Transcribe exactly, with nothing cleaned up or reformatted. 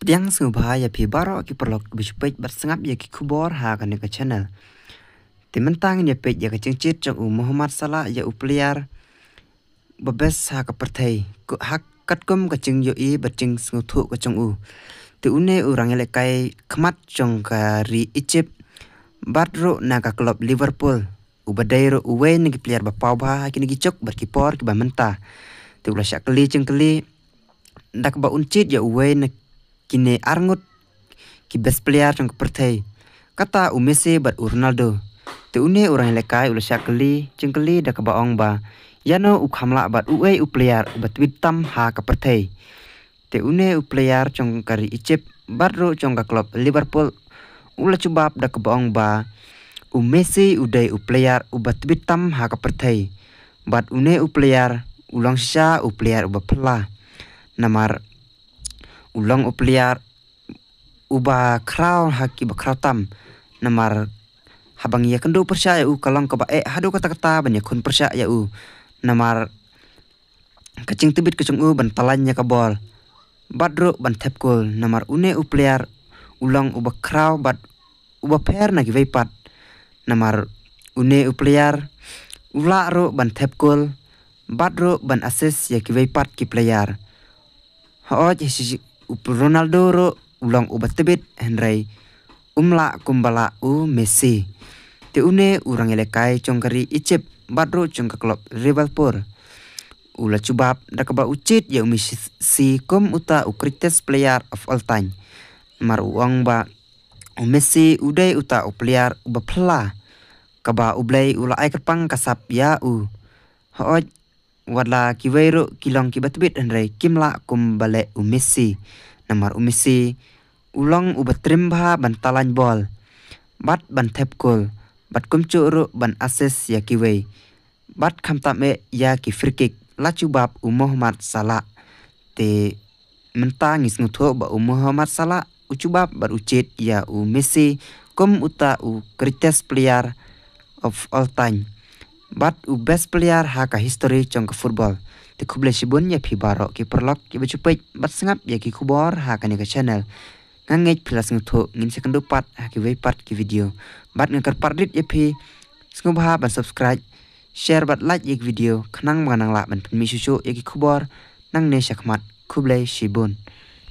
Pdiang sngewbha ïa phi baroh ki paralok ba shu peit bad sngap ïa ki khubor ha kane ka channel. Te mynta ngin ïa peit ïa ka jingjied jong u Mohamed Salah ïa u player ba best ha ka pyrthei, ha katkum ka jingïohi bad jingsngewthuh ka jong u. Te une u rangïalehkai khmat jong ka ri Egypt bad ruh na ka club Liverpool, uba dei ruh uwei na ki player ba paw bha ha kine ki juk bad ki por kiba mynta. Te u la shah kylli jingkylli da kaba un jied ïa uwei na kine arngut ki best player jong ka pyrthei, kata u Messi bad u Ronaldo. Te une u rangïalehkai u la shah kylli jingkylli da kaba ong ba ïano u kham lah bad uei u player uba tbit tam ha ka pyrthei. Te une u player jong ka ri Egypt bad ruh jong ka club Liverpool u la jubab da kaba ong ba u Messi u dei u player uba tbit tam ha ka pyrthei. Bad une u player u long shisha u player uba phylla. Namar u long u player uba khraw ha kiba khraw tam. Namar haba ngi ïakynduh pyrshah ïa u ka long kaba eh haduh katta katta ban ïakhun pyrshah ïa u. Namar ka jingtbit ka jong u ban talan ïa ka bol bad ruh ban thep kol. Namar une u player u long uba khraw bad uba pher na kiwei pat. Namar une u player u lah ruh ban thep kol bad ruh ban assist ïa kiwei pat ki player. Hooid, hi shi u Ronaldo ruh u long uba tbit, hynrei um lah kumba lah u Messi. Te une u rangïalehkai jong ka ri Egypt bad ruh jong ka club Liverpool u la jubab da kaba u jied ïa u Messi kum uta u greatest player of all time. Namar u ong ba u Messi u dei uta u player uba phylla, kaba U Blei u la ai kyrpang ka sap ïa u. Hooid, wat la kiwei ruh ki long kiba tbit, hynrei kim lah kumba leh u Messi. Namar u Messi u long uba trim bha ban talan bol bad ban thep kol bad kumjuh ruh ban assist ïa kiwei. Bad khamtam eh ïa ki free kick, la jubab u Mohamed Salah. Te mynta ngi sngewthuh ba u Mohamed Salah u jubab bad u jied ïa u Messi kum uta u greatest player of all time bad u best player ha ka history jong ka football. Te khublei shibun ïa phi baroh ki paralok kiba ju peit bad sngap ïa ki khubor ha kane ka channel. Nga ngeit phi la sngewthuh, ngin sa ïakynduh pat ha kiwei pat ki video. Bad nga kyrpad rit ïa phi sngewbha ban subscribe, share bad like ïa ki video khnang ba ngan nang lah ban pynmih shuh shuh ïa ki khubor nangne shakhmat. Khublei shibun.